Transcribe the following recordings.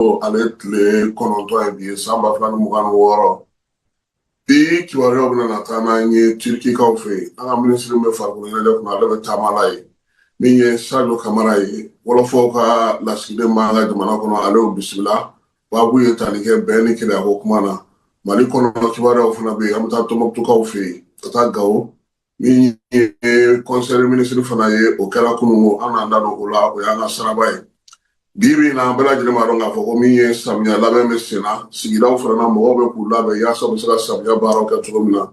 Ale tile 9 ye bi ye, san 2026. Bi kibaruyaw bɛna na taa n'an ye Turikikaw fɛ yen. An ka minisiri min bɛ farikolo ɲɛnajɛ kunna, ale bɛ taama la yen. Min ye Sadio Kamara ye, wɔlɔfɔw ka lasigiden b'an ka jamana kɔnɔ, ale y'o bisimila. Baabu ye tali kɛ bɛn ni keleyako kuma na. Mali kɔnɔ kibaruyaw fana bɛ yen. An bɛ taa Tɔnbukutukaw fɛ yen, ka taa Gawo. Min ye conseil ministre fana ye, o kɛra kunun, an n'an da don o la. O y'an ka saraba ye. Bi bi in na, an bɛɛ lajɛlen b'a dɔn k'a fɔ ko min ye samiya labɛn bɛ sen na, sigidaw fana na, mɔgɔw bɛ k'u labɛn yaasa u bɛ se ka samiya baaraw kɛ cogo min na.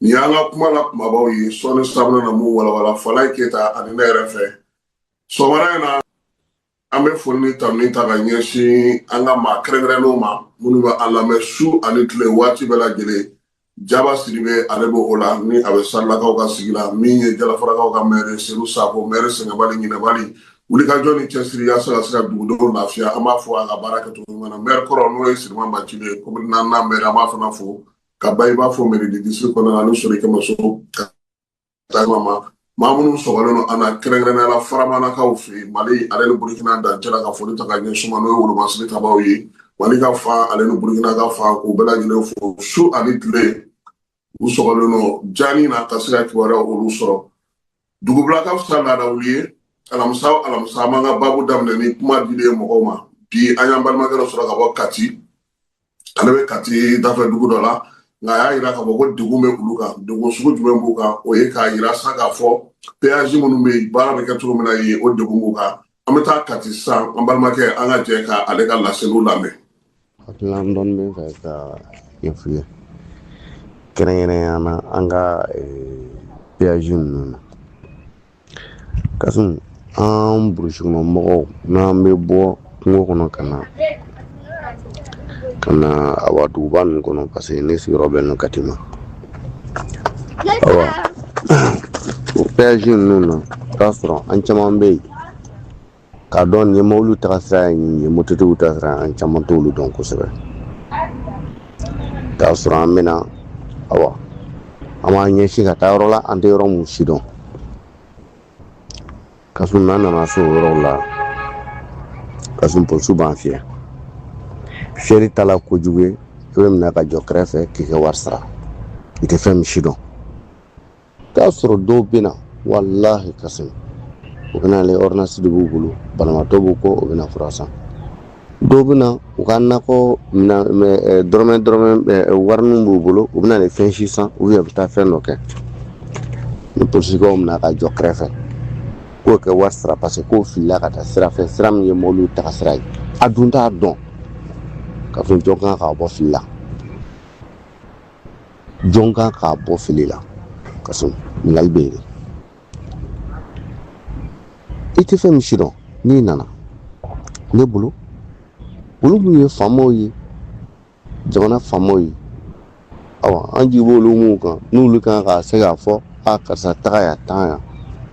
Nin y'an ka kuma la kumabaw ye. Sɔɔni sa bɛna na mun walawala Falaye Keyita ani ne yɛrɛ fɛ sɔgɔmada in na. An bɛ foli ni tanuni ta ka ɲɛsin an ka maa kɛrɛnkɛrɛnnenw ma, minnu bɛ an lamɛn su ani tile, waati bɛɛ lajɛlen. Jaba Sidibe, ale bɛ o la ni a bɛ Salilakaw ka sigi la. Min ye Jalafarakaw ka maire Sedu Sako, maire sɛgɛnbali ɲinɛbali, wulikajɔ ni cɛsiri yaasa ka se ka dugudenw lafiya, an b'a fɔ a ka baara kɛcogo ɲuman na. Maire kɔrɔ, n'o ye Siriman Bacili ye, commune naaninan maire, an b'a fana fo ka Bayiba fo mairie du district kɔnɔna na ni Sori Kɛmɛso ka taa ma. Maa minnu sɔgɔlen don an na, kɛrɛnkɛrɛnnenya la Faramanakaw fɛ yen, Mali ale ni Burukina dancɛ la, ka foli ta ka ɲɛsin ma, n'o ye wolomasiri tabaw ye, Mali ka fan ale ni Burukina ka fan, k'u bɛɛ lajɛlen fo su ani tile. U sɔgɔlen don jani na ka se ka kibaruya olu sɔrɔ. Dugubila ka fisa laada wuli ye. Alamisa o alamisa, an b'an ka baabu daminɛ ni kuma dili ye mɔgɔw ma. Bi, an y'an balimakɛ dɔ sɔrɔ ka bɔ Kati. Ale bɛ Kati dafɛ dugu dɔ la, nka a y'a yira k'a fɔ ko degun bɛ olu kan. Degun sugu jumɛn b'u kan? O ye k'a yira sa k'a fɔ péage minnu bɛ yen, baara bɛ kɛ cogo min na yen, o degun b'u kan. An bɛ taa Kati sisan. An balimakɛ, an ka jɛ ka ale ka laseliw lamɛn. Hakilina dɔɔni bɛ n fɛ ka ɲɛf'u ye, kɛrɛnkɛrɛnnenya na an ka péage ninnu na. Kasum, an burusi kɔnɔ mɔgɔw, n'an bɛ bɔ kungo kɔnɔ ka na awa duguba ninnu kɔnɔ, parce que ne sigiyɔrɔ bɛnnen don Kati ma. Awa, o péage ninnu na, i b'a sɔrɔ an caman bɛ yen k'a dɔn nin ye mɔbiliw taga sira ye, nin ye mototigiw ta sira ye, an caman t'olu dɔn kosɛbɛ. I t'a sɔrɔ an bɛna, awa, an b'an ɲɛsin ka taa yɔrɔ la, an tɛ yɔrɔ mun si dɔn. Kasum, n'an nana se o yɔrɔw la, Kasum, polisiw b'an fiyɛ. Fiyɛli ta la kojugu ye, i bɛ minɛ ka jɔ kɛrɛfɛ k'i ka wari sara, i tɛ fɛn min si dɔn. I t'a sɔrɔ dɔw bɛ na, walahi Kasum, u bɛ na, ordonnance de b'u bolo, banabaatɔ b'u kɔ, u bɛna fura san. Dɔw bɛ na u ka nakɔ minɛ, dɔrɔmɛ dɔrɔmɛ warinin b'u bolo, u bɛ na ni fɛn si san, u bɛ taa fɛn dɔ kɛ. Ni polisikaw minɛ ka jɔ kɛrɛfɛ k'o kɛ wari sara, parce que k'o filila ka taa sira fɛ, sira min ye mɔbiliw taga sira ye, a dun t'a dɔn. K'a fɔ jɔn kan k'a bɔ fili la, jɔn kan k'a bɔ fili la? Kasum, ɲininkali bɛ yen. I tɛ fɛn min si dɔn n'i nana. Ne bolo, olu minnu ye faamaw ye, jamana faamaw ye, awa, an jigi b'olu mun kan, n'olu kan ka se k'a fɔ a karisa taga yan, taa yan,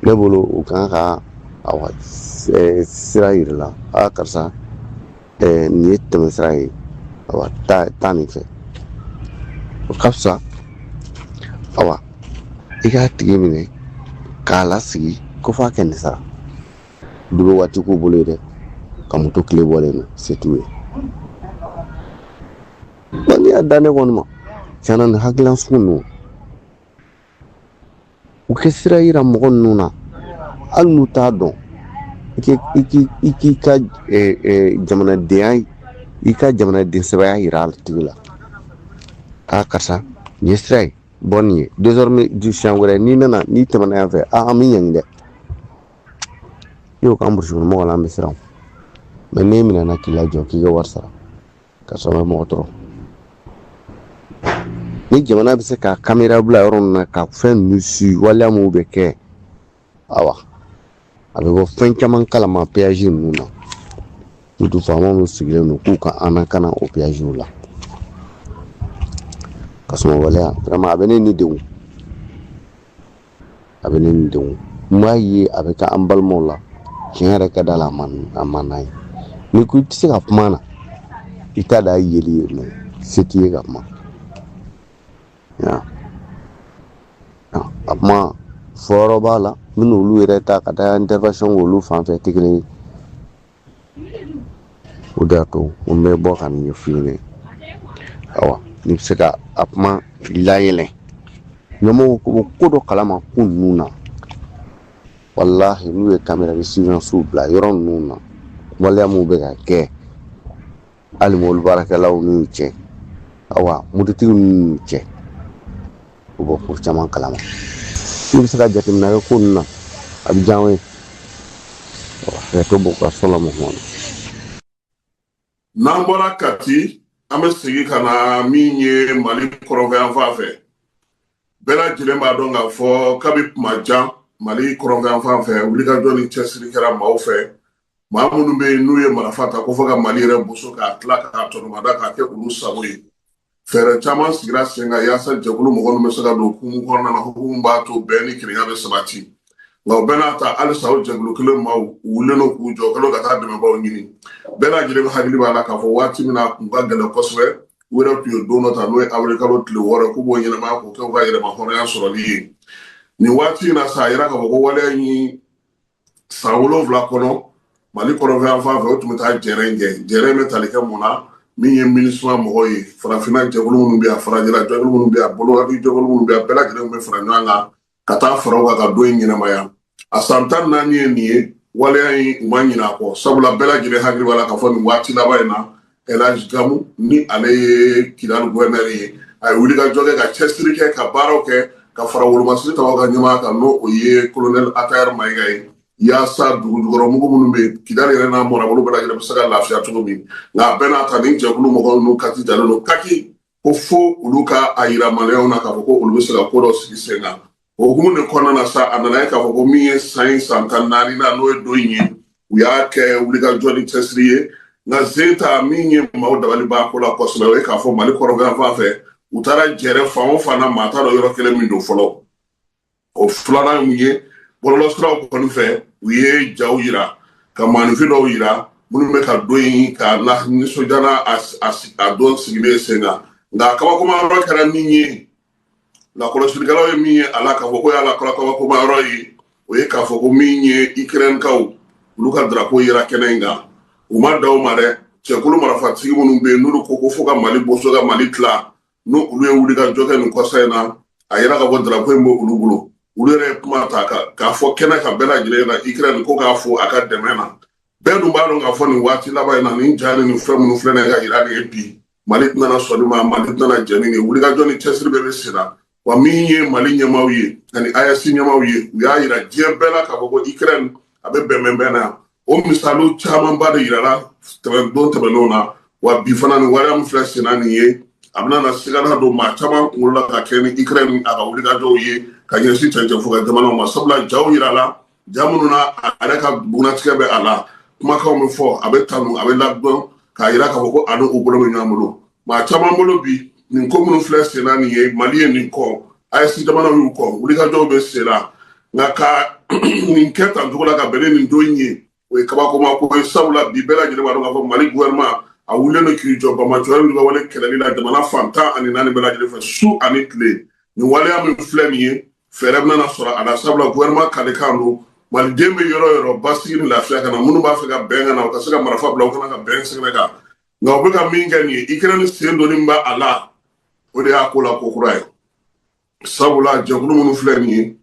ne bolo u kan ka, awa, sira yir'i la: a karisa, nin ye tɛmɛsira ye, awa, taa, taa nin fɛ, o ka fisa. Awa, i k'a tigi minɛ k'a lasigi ko f'a kɛ nin sara. Du bɛ waati k'u bolo ye dɛ, ka moto tile bɔlen don, se t'u ye. N'i y'a da ne kɔni ma, tiɲɛna, nin hakilina sugu ninnu, u kɛ sira yira mɔgɔ ninnu na, hali n'u t'a dɔn. I k'i ka jamanadenya, i ka jamanaden sɛbɛya yira a tigi la: a karisa, nin ye sira ye, bɔ nin ye. Désormais, siɲɛ wɛrɛ n'i nana, n'i tɛmɛna yan fɛ, a an bɛ ɲangi dɛ. I y'o k'an burusi kɔnɔ mɔgɔw la, an bɛ siran. Mɛ n'e minɛna k'i lajɔ k'i ka wari sara, ka sɔrɔ mɔgɔ tɔɔrɔ. Ni jamana bɛ se ka kamera bila yɔrɔ min na ka fɛn ninnu su, waleya minnu bɛ kɛ, awa, a bɛ bɔ fɛn caman kalama péage ninnu na. Surtout faama minnu sigilen don k'u ka an lakana o péagew la. Kasuma waleya, vraiment, a bɛ ne ni degun, a bɛ ne ni degun. N b'a ye a bɛ kɛ an balimaw la. Tiɲɛ yɛrɛ ka da la, a man n'a ye. N'i ko i tɛ se ka kuma na, i t'a da yeli ye, mɛ se t'i ye ka kuma. A kuma fɔyɔrɔ b'a la, n bɛna olu yɛrɛ ta ka taa intervention k'olu fan fɛ tɛ kelen ye. O de y'a to n bɛ bɔ ka nin ɲɛf'i ɲɛna. Awa, n'i bɛ se ka a kuma layɛlɛn, ɲɛmɔgɔw ko ko dɔ kalama ko ninnu na, walahi, n'u ye caméra de surveillance bila yɔrɔ ninnu na, waleya mun bɛ ka kɛ hali mobili baarakɛlaw n'u cɛ, awa, mototigiw n'u cɛ, u bɔ ko caman kalama. N'u bɛ se ka jateminɛ kɛ ko ninnu na, a bɛ diya an ye. Hakɛto b'u ka sɔlɔ mɔgɔ. N'an bɔra Kati, an bɛ segin ka na min ye Mali kɔrɔnfɛyanfan fɛ. Bɛɛ lajɛlen b'a dɔn k'a fɔ kabi kuma jan, Mali kɔrɔnfɛyanfan fɛ, wulikajɔ ni cɛsiri kɛra maaw fɛ, maa minnu bɛ yen n'u ye marifa ta ko fɔ ka Mali yɛrɛ boso k'a tila k'a tɔnɔmada k'a kɛ olu sago ye. Fɛɛrɛ caman sigira sen kan yaasa jɛkulu mɔgɔ ninnu bɛ se ka don hukumu kɔnɔna na, hukumu b'a to bɛn ni kelenya bɛ sabati. Nka o bɛɛ n'a ta, halisa o jɛkulu kelen maaw, u wulilen don k'u jɔ, u kɛlen ka taa dɛmɛbaaw ɲini. Bɛɛ lajɛlen bɛ hakili b'a la k'a fɔ waati min na a kun ka gɛlɛn kosɛbɛ, u yɛrɛ tun ye don dɔ ta, n'o ye awirilikalo tile 6, k'u b'o ɲɛnamaya k'o kɛ u ka yɛrɛma hɔrɔnya sɔrɔli ye. Nin waati in na sa, a yira k'a fɔ ko waleya in san 7 kɔnɔ Mali kɔrɔnfɛ fan fɛ, o tun bɛ taa jɛrɛ kɛ. Jɛrɛ bɛ tali kɛ mun na? Min ye MINUSMA mɔgɔw ye, farafinna jɛkulu minnu bɛ yan, farajɛla jɛkulu minnu bɛ yan, bolowari jɛkulu minnu bɛ yan, bɛɛ lajɛlen bɛ fara ɲɔgɔn kan ka taa fara u kan ka don in ɲɛnamaya. A san 14 ye nin ye, waleya in, u ma ɲinɛ a kɔ, sabula bɛɛ lajɛlen hakili b'a la k'a fɔ nin waati laban in na, Elhaji Gamu, ni ale ye Kidali gouverneur ye, a ye wulikajɔ kɛ ka cɛsiri kɛ ka baaraw kɛ ka fara wolomasiri tabaw ka ɲɛmaa kan, n'o o ye colonel Attaher Maïga ye, yaasa dugu jukɔrɔ mugu minnu bɛ yen Kidali yɛrɛ n'a marabolo bɛɛ lajɛlen bɛ se ka lafiya cogo min. Nka a bɛɛ n'a ta, nin jɛkulu mɔgɔ ninnu kati jalen don kaki ko fo olu ka a yira Maliyɛnw na k'a fɔ ko olu bɛ se ka ko dɔ sigi sen kan. O hukumu de kɔnɔna na sa, a nana ye k'a fɔ ko min ye san in san 14 na, n'o ye don in ye, u y'a kɛ wulikajɔ ni cɛsiri ye. Nka zen ta min ye maaw dabali ban ko la kosɛbɛ, o ye k'a fɔ Mali kɔrɔnfɛ fan fɛ, u taara jɛrɛ fan o fan na, maa t'a dɔn yɔrɔ kelen min don fɔlɔ. O filanan ye mun ye? Bɔlɔlɔsiraw kɔni fɛ, u ye jaw yira ka maaninfin dɔw yira minnu bɛ ka don in ka la nisɔndiya n'a a don sigilen sen kan. Nka kabakoma yɔrɔ kɛra min ye, lakɔlɔsilikɛlaw ye min ye a la k'a fɔ ko y'a la kabakoma yɔrɔ ye, o ye k'a fɔ ko min ye Ukrainekaw, olu ka drapeau yera kɛnɛ in kan. U ma da o ma dɛ. Cɛkulu marifatigi minnu bɛ yen, n'olu ko ko fo ka Mali boso ka Mali tila, n'u olu ye wuli ka jɔ kɛ nin kɔsa in na, a yira k'a fɔ drapeau in bɛ olu bolo. Olu yɛrɛ ye kuma ta k'a fɔ kɛnɛ kan bɛɛ lajɛlen na, Ukraine ko k'a fo a ka dɛmɛ na. Bɛɛ dun b'a dɔn k'a fɔ nin waati laban in na, nin ja ni nin fɛn minnu filɛ nin ye ka yira nin ye bi, Mali tɛna sɔn nin ma, Mali tɛna jɛn ni nin ye. Wulikajɔ ni cɛsiri bɛɛ bɛ sen na. Wa min ye Mali ɲɛmaaw ye ani AES ɲɛmaaw ye, u y'a yira diɲɛ bɛɛ la k'a fɔ ko Ukraine a bɛ bɛnbɛnbɛn na yan. O misaliw camanba de yirala don tɛmɛnenw na. Wa bi fana, nin waleya min filɛ sen na nin ye, a bɛna na sigana don maa caman kunkolo la ka kɛ ni Ukraine a ka wulikajɔw ye ka ɲɛsin cɛncɛn fo ka jamanaw ma, sabula jaw yirala, ja minnu na a yɛrɛ ka bugunnatigɛ bɛ a la, kumakanw bɛ fɔ, a bɛ tanu, a bɛ ladɔn k'a yira k'a fɔ ko a ni u bolo bɛ ɲɔgɔn bolo. Maa caman bolo bi, nin ko minnu filɛ sen na nin ye, Mali ye nin kɔ, AES jamanaw y'u kɔ, wulikajɔw bɛ sen na. Nka ka nin kɛ tan cogo la ka bɛn ni nin don in ye, o ye kabakoma ko ye, sabula bi bɛɛ lajɛlen b'a dɔn k'a fɔ Mali gouvernement a wulilen don k'i jɔ banbaanciya ni wale kɛlɛli la jamana fan 14 bɛɛ lajɛlen fɛ, su ani tile. Nin waleya min filɛ nin ye, fɛɛrɛ bɛna sɔrɔ a la, sabula gouvernement kalekan don maliden bɛ yɔrɔ o yɔrɔ, basigi ni lafiya ka na. Minnu b'a fɛ ka bɛn ka na, u ka se ka marifa bila, u kana ka bɛn sɛgɛrɛ kan. Nka u bɛ ka min kɛ nin ye, Ukraine sen donni b'a a la, o de y'a ko la ko kura ye, sabula jɛkulu minnu filɛ nin ye,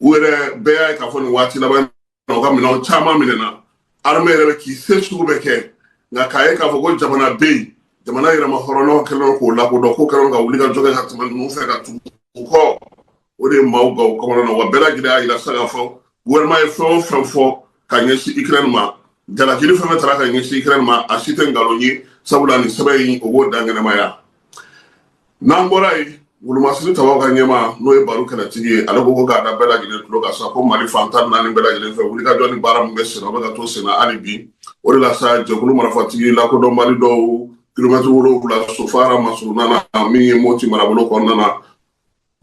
u yɛrɛ bɛɛ y'a ye k'a fɔ nin waati laban na, u ka minɛnw caman minɛna, armée yɛrɛ bɛ k'i se sugu bɛɛ kɛ. Nka k'a ye k'a fɔ ko jamana bɛ yen, jamana yɛrɛma hɔrɔnyaw kɛlen don k'o lakodɔn, ko kɛlen don ka wuli ka jɔ kɛ ka tɛmɛ ninnu fɛ ka tugu u kɔ, o de ye maaw gan u kɔnɔna na. Wa bɛɛ lajɛlen y'a yira sisan k'a fɔ gouvernement ye fɛn o fɛn fɔ ka ɲɛsin Ukraine ma, jalakili fɛn fɛn taara ka ɲɛsin Ukraine ma, a si tɛ nkalon ye, sabula nin sɛbɛn in, o b'o dankɛnɛmaya. N'an bɔra yen, wolomasiri tabaw ka ɲɛmaa, n'o ye baro kɛlɛtigi ye, ale ko ko k'a da bɛɛ lajɛlen tulo kan sa ko Mali fan 14 bɛɛ lajɛlen fɛ, wulikajɔ ni baara min bɛ sen na, o bɛ ka to sen na hali bi. O de la sa, jɛkulu marifatigi lakodɔnbali dɔw, kilomɛtiri 7 Sofara masurunna na, min ye Moti marabolo kɔnɔna na,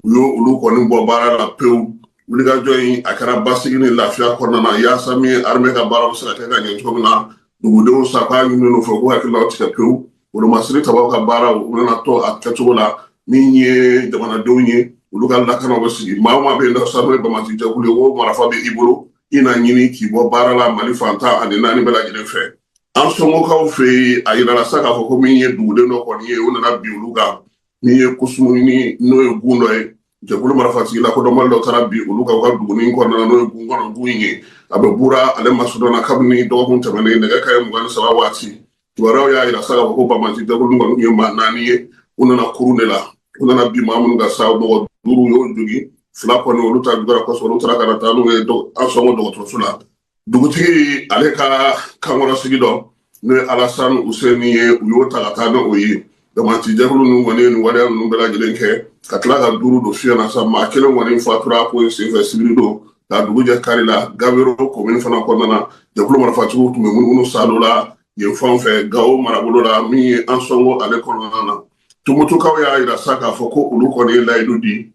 u y'o olu kɔni bɔ baara la pewu. Wulikajɔ in, a kɛra basigi ni lafiya kɔnɔna na, yaasa min ye armée ka baara bɛ se ka kɛ ka ɲɛ cogo min na. Dugudenw sa k'a ɲini fɛ k'u hakililaw tigɛ pewu, wolomasiri tabaw ka baara, u bɛna to a kɛcogo la. Min ye jamanadenw ye, olu ka lakanaw bɛ sigi. Maa o maa bɛ yen nɔ sa, n'o ye banbaanci jɛkulu ye, o marafa bɛ i bolo, i na ɲini k'i bɔ baara la Mali fan 14 bɛɛ lajɛlen fɛ. Ansɔngokaw fɛ yen, a yirala sa k'a fɔ ko min ye duguden dɔ kɔni ye, o nana bin olu kan. Min ye Kusumuni, n'o ye gun dɔ ye, jɛkulu marifatigi lakodɔnbali dɔ taara bin olu kan u ka dugunin kɔnɔna na, n'o ye gun kɔnɔ gun in ye. A bɛ Bura ale masudɔn na kabini dɔgɔkun tɛmɛnen nɛgɛ kanɲɛ 23 waati. Kibaruyaw y'a yira sa k'a fɔ ko banbaanci jɛkulu kɔni ye maa naani ye. U nana kurun de la, u nana bin maa minnu kan sa, mɔgɔ duuru y'o jogin, fila kɔni olu ta juguyara kosɛbɛ, olu taara ka na taa n'u ye Ansɔngo dɔgɔtɔrɔso la. Dugutigi ale ka kankɔrɔsigi dɔ, n'o ye Alasani Useni ye, u y'o ta ka taa n'o ye. Banbaanci jɛkulu ninnu kɔni ye nin waleya ninnu bɛɛ lajɛlen kɛ ka tila ka duuru don fiɲɛ na sa. Maa kelen kɔni fatura ko in senfɛ sibiri don ka dugu jɛ kari la. Gabero komini fana kɔnɔna na, jɛkulu marifatigiw tun bɛ munumunu salo la yen fan fɛ Gawo marabolo la, min ye Ansɔngo ale kɔnɔna na. Tumutukaw y'a yira sa k'a fɔ ko olu kɔni ye layidu di,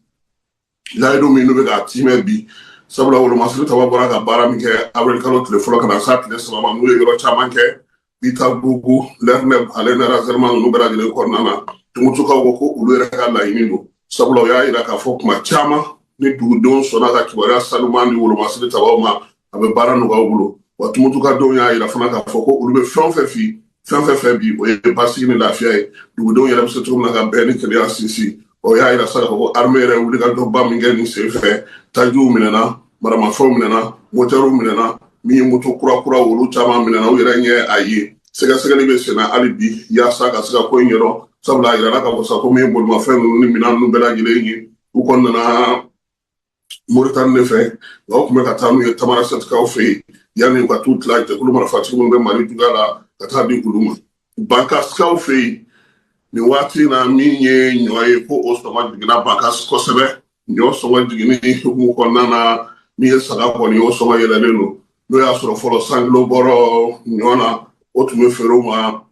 layidu min n'u bɛ k'a timɛ bi, sabula wolomasiri taba bɔra ka baara min kɛ avril kalo tile fɔlɔ ka na s'a tile saba ma, n'u ye yɔrɔ caman kɛ Bitagugu, Lɛrnɛb ale ni Razɛlima ninnu bɛɛ lajɛlen kɔnɔna na. Tumutukaw ko ko olu yɛrɛ ka laɲini don, sabula u y'a yira k'a fɔ kuma caman ni dugudenw sɔnna ka kibaruya sanuman di wolomasiri tabaw ma, a bɛ baara nɔgɔya u bolo. Wa tumutukadenw y'a yira fana k'a fɔ ko olu bɛ fɛn o fɛn fi fɛn fɛn fɛ bi, o ye basigi ni lafiya ye, dugudenw yɛrɛ bɛ se cogo min na ka bɛn ni kelenya sinsin. O y'a yira sa k'a fɔ ko armée yɛrɛ wulikajɔba min kɛ nin sen fɛ, tajiw minɛna, maramafɛnw minɛna, motɛriw minɛna, min ye moto kura kura olu caman minɛna, u yɛrɛ ɲɛ a ye. Sɛgɛsɛgɛli bɛ senna hali bi yaasa ka se ka ko in ɲɛdɔn, sabula a yirala k'a fɔ sa ko min ye bolimafɛn ninnu ni minɛn ninnu bɛɛ lajɛlen ye, u kɔni nana Moritani de fɛ, nka u tun bɛ ka taa n'u ye Tamarasɛtikaw fɛ yen yanni u ka t'u tila jɛkulu marifatigi minnu bɛ Mali juguya la ka taa di olu ma. Bankasikaw fɛ yen nin waati in na, min ye ɲɔ ye, ko o sɔngɔ jiginna Bankas kosɛbɛ. Ɲɔ sɔngɔ jiginni hukumu kɔnɔna na, min ye saga kɔni, o sɔngɔ yɛlɛlen don. N'o y'a sɔrɔ fɔlɔ 100 kilo bɔrɔ ɲɔ na, o tun bɛ feere u ma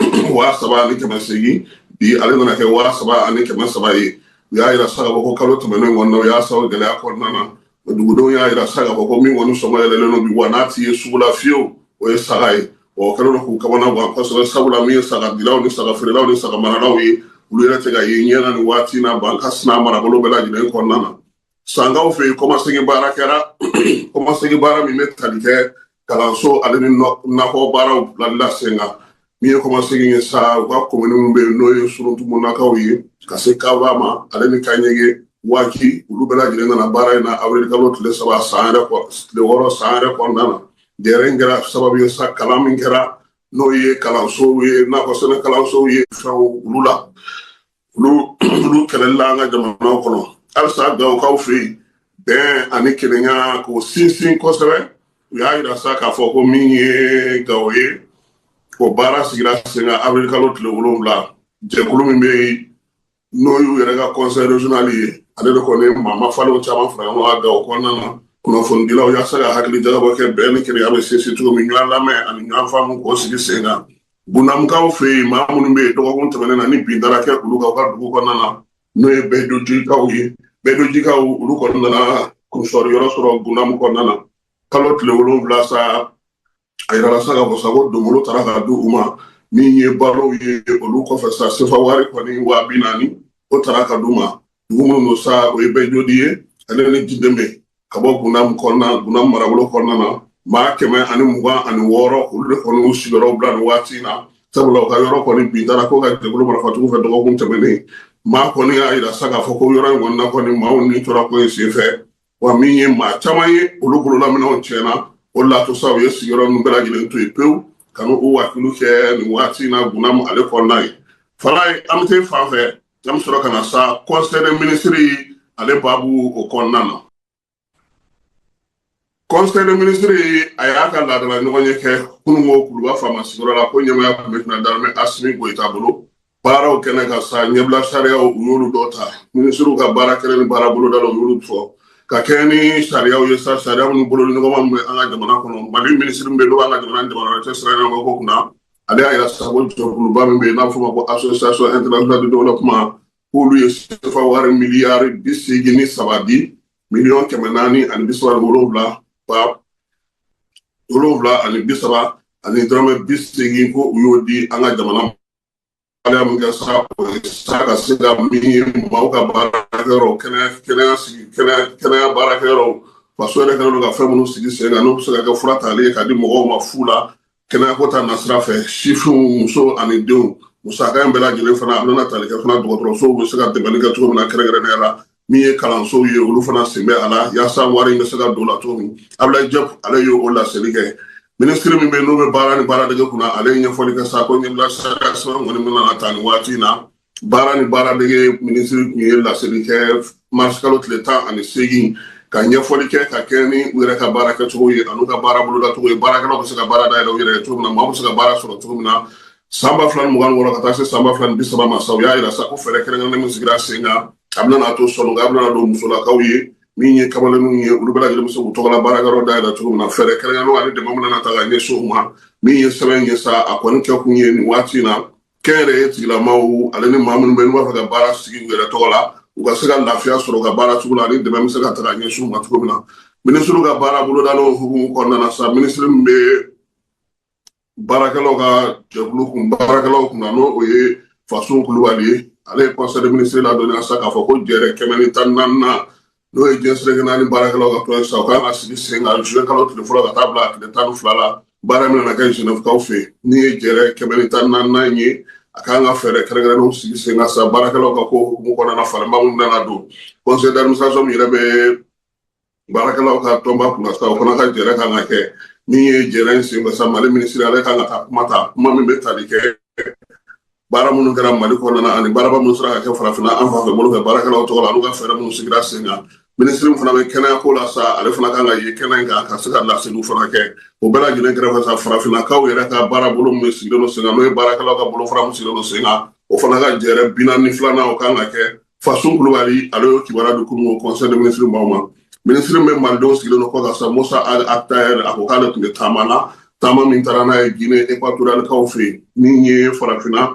3800, bi ale nana kɛ 3300 ye. U y'a yira sa k'a fɔ ko kalo tɛmɛnen kɔnɔna, u y'a sɔrɔ gɛlɛya kɔnɔna na. Dugudenw y'a yira sa k'a fɔ ko min kɔni sɔngɔ yɛlɛlen don bi, wa n'a ti ye sugu la fiyewu, o ye saga ye. O kɛlen don k'u kamana gan kosɛbɛ, sabula min ye saga dilaw ni saga feerelaw ni saga maralaw ye, olu yɛrɛ tɛ ka ye ɲɛ na nin waati na Bankas n'a marabolo bɛɛ lajɛlen kɔnɔna na. Sankaw fɛ yen, kɔmasegin baara kɛra, kɔmasegin baara min bɛ tali kɛ kalanso ale ni nakɔ baaraw bilali la sen kan. Min ye kɔmasegin ye sa, u ka komini minnu bɛ yen, n'o ye Suruntumunakaw ye ka se Kaba ma ale ni Kaɲege Waaki, olu bɛɛ lajɛlen nana baara in na avril kalo tile saba san yɛrɛ tile wɔɔrɔ san yɛrɛ kɔnɔna na. Dɛrɛ in kɛra sababu ye sa, kalan min kɛra, n'o ye kalansow ye, nakɔ sɛnɛ kalansow ye, fɛnw olu la, olu kɛlɛli la an ka jamanaw kɔnɔ. Halisa Gawokaw fɛ yen, bɛn ani kelenya k'o sinsin kosɛbɛ. U y'a yira sa k'a fɔ ko min ye Gawo ye, o baara sigira sen kan avril kalo tile 7. Jɛkulu min bɛ yen, n'o y'u yɛrɛ ka conseil régional ye, ale de kɔni ye maa mafalenw caman fara ɲɔgɔn kan Gawo kɔnɔna na, kunnafonidilaw, yaasa ka hakili jagabɔ kɛ bɛn ni kelenya bɛ sinsin cogo min, ɲɔgɔn lamɛn ani ɲɔgɔn faamu k'o sigi sen kan. Gunamukaw fɛ yen, maa minnu bɛ yen dɔgɔkun tɛmɛnen na ni bin taara kɛ olu kan u ka dugu kɔnɔna na, n'o ye Bɛdojikaw ye, Bɛdojikaw olu kɔni nana kunsɔrɔ yɔrɔ sɔrɔ Gunamu kɔnɔna na kalo tile 7 sa. A yirala sa k'a fɔ sa ko donbolo taara ka di u ma, min ye balow ye. Olu kɔfɛ sa, sefa wari kɔni 40,000, o taara ka d'u ma. Dugu minnu don sa, o ye Bɛjodi ye ale ni Jideme ka bɔ Gunamu kɔnɔna, Gunamu marabolo kɔnɔna na. Maa 126, olu de kɔni y'u sigiyɔrɔw bila nin waati in na, sabula u ka yɔrɔ kɔni bin taara ko ka jɛkulu marifatigiw fɛ dɔgɔkun tɛmɛnen. Maa kɔni y'a yira sa k'a fɔ ko yɔrɔ in kɔni na kɔni, maaw ni tora ko in senfɛ, wa min ye maa caman ye, olu bololaminɛw tiɲɛna. O la to sa, u ye sigiyɔrɔ ninnu bɛɛ lajɛlen to yen pewu ka n'u wakilu kɛ nin waati in na Gunamu ale kɔnɔna ye. Falaye, an bɛ taa fan fɛ, an bɛ sɔrɔ ka na sa conseil des ministres ale baabu o kɔnɔna na. Conseil des ministres, a y'a ka laadala ɲɔgɔnye kɛ kununko Kuluba faama sigiyɔrɔ la, ko ɲɛmaya tun bɛ général d'armée Asimi Goyita bolo. Baaraw kɛnɛ ka sa, ɲɛbila sariyaw, u y'olu dɔ ta, minisiriw ka baara kɛnɛ ni baara bolodalaw, u y'olu fɔ ka kɛɲɛ ni sariyaw ye sa, sariya minnu bololi ɲɔgɔnma min bɛ an ka jamana kɔnɔ. Mali minisiri min bɛ yen, n'o b'an ka jamana ni jamana wɛrɛ cɛ sira ɲɔgɔn ko kunna, ale y'a yira sa ko jɛkuluba min bɛ yen n'a bɛ f'o ma ko Association internationale de développement, k'olu ye sefa wari miliyari 83 di, miliyɔn 437 ba 7 ani 30 ani dɔrɔmɛ 80, ko u y'o di an ka jamana. Waleya min kɛ sa, o ye sa ka se ka min ye maaw ka baarakɛyɔrɔw, kɛnɛya sigi, kɛnɛya baarakɛyɔrɔw, faso yɛrɛ kɛlen don ka fɛn minnu sigi sen kan, n'o bɛ se ka kɛ fura tali ye ka di mɔgɔw ma fu la. Kɛnɛyako ta nasira fɛ, sifinw, muso ani denw, musaka in bɛɛ lajɛlen fana, a bɛna tali kɛ fana dɔgɔtɔrɔsow bɛ se ka dɛmɛni kɛ cogo min na, kɛrɛnkɛrɛnnenya la min ye kalansow ye, olu fana sen bɛ a la yaasa wari in bɛ se ka don la cogo min. Abdoulaye Diop, ale ye o laseli kɛ. Minisiri min bɛ n'o bɛ baara ni baaradege kunna, ale ye ɲɛfɔli kɛ sa ko ɲɛbila sariya sɛbɛn kɔni bɛna ta nin waati in na. Baara ni baaradege minisiri tun ye laseli kɛ marisikalo tile 18 ka ɲɛfɔli kɛ ka kɛ ni u yɛrɛ ka baara kɛcogo ye an'u ka baara bolodacogo ye, baarakɛlaw bɛ se ka baara dayɛlɛ u yɛrɛ ye cogo min na, maaw bɛ se ka baara sɔrɔ cogo min na san 2026 ka taa se san 2030 ma sa. U y'a yira sa ko fɛɛrɛ kɛrɛnkɛrɛnnen min sigira sen kan, a bɛna to sɔnni a bɛna don musolakaw ye, min ye kamalenninw ye, olu bɛɛ lajɛlen bɛ se k'u tɔgɔla baarakɛyɔrɔ dayɛlɛ cogo min na. Fɛɛrɛ kɛrɛnkɛrɛnnenw ani dɛmɛ bɛna ta ka ɲɛsin u ma. Min ye sɛbɛn ye sa, a kɔni kɛkun ye nin waati in na, kɛnyɛrɛye tigilamaw ale ni maa minnu bɛ n'u b'a fɛ ka baara sigi u yɛrɛ tɔgɔ la, u ka se ka lafiya sɔrɔ u ka baara cogo la ani dɛmɛ bɛ se ka ta ka ɲɛsin u ma cogo min na. Minisiriw ka baara bolodalenw hukumu kɔnɔna na sa, minisiri min bɛ baarakɛlaw ka jɛkulu kun, baarakɛlaw kunna, n'o o ye Fasun Kulubali ye, ale ye conseil des ministres ladɔnniya sa k'a fɔ ko jɛrɛ 114nan, n'o ye diɲɛ seleke naani baarakɛlaw ka tɔn ye sa, u kan ka sigi sen kan juin kalo tile fɔlɔ ka taa bila tile 12 la. Baara min nana kɛ Genèvekaw fɛ yen, min ye jɛrɛ 114nan in ye, a kan ka fɛɛrɛ kɛrɛnkɛrɛnnenw sigi sen kan sa baarakɛlaw ka ko hukumu kɔnɔna na, falenba minnu nana don. Conseil d'administration min yɛrɛ bɛ baarakɛlaw ka tɔnba kunna sa, o fana ka jɛrɛ kan ka kɛ. Min ye jɛrɛ in senfɛ sa, Mali minisiri, ale kan ka taa kuma ta, kuma min bɛ tali kɛ baara minnu kɛra Mali kɔnɔna na ani baaraba minnu sera ka kɛ farafinna an fan fɛ bolo fɛ baarakɛlaw tɔgɔ la, n'u ka fɛɛrɛ minnu sigira sen kan. Minisiri min fana bɛ kɛnɛya ko la sa, ale fana kan ka ye kɛnɛ in kan ka se ka laseliw fana kɛ. O bɛɛ lajɛlen kɛrɛfɛ sa, farafinnakaw yɛrɛ ka baara bolo min sigilen don sen kan, n'o ye baarakɛlaw ka bolofara min sigilen don sen kan, o fana ka jɛrɛ 42nan, o kan ka kɛ. Fasun Kulubali, ale y'o kibaruya di kunun conseil des ministres maaw ma. Minisiri min bɛ malidenw sigilen don kɔ kan sa, Mossa Ag Attaher, a ko k'ale tun bɛ taama na, taama min taara n'a ye Guinée équatorialekaw fɛ yen, min ye farafinna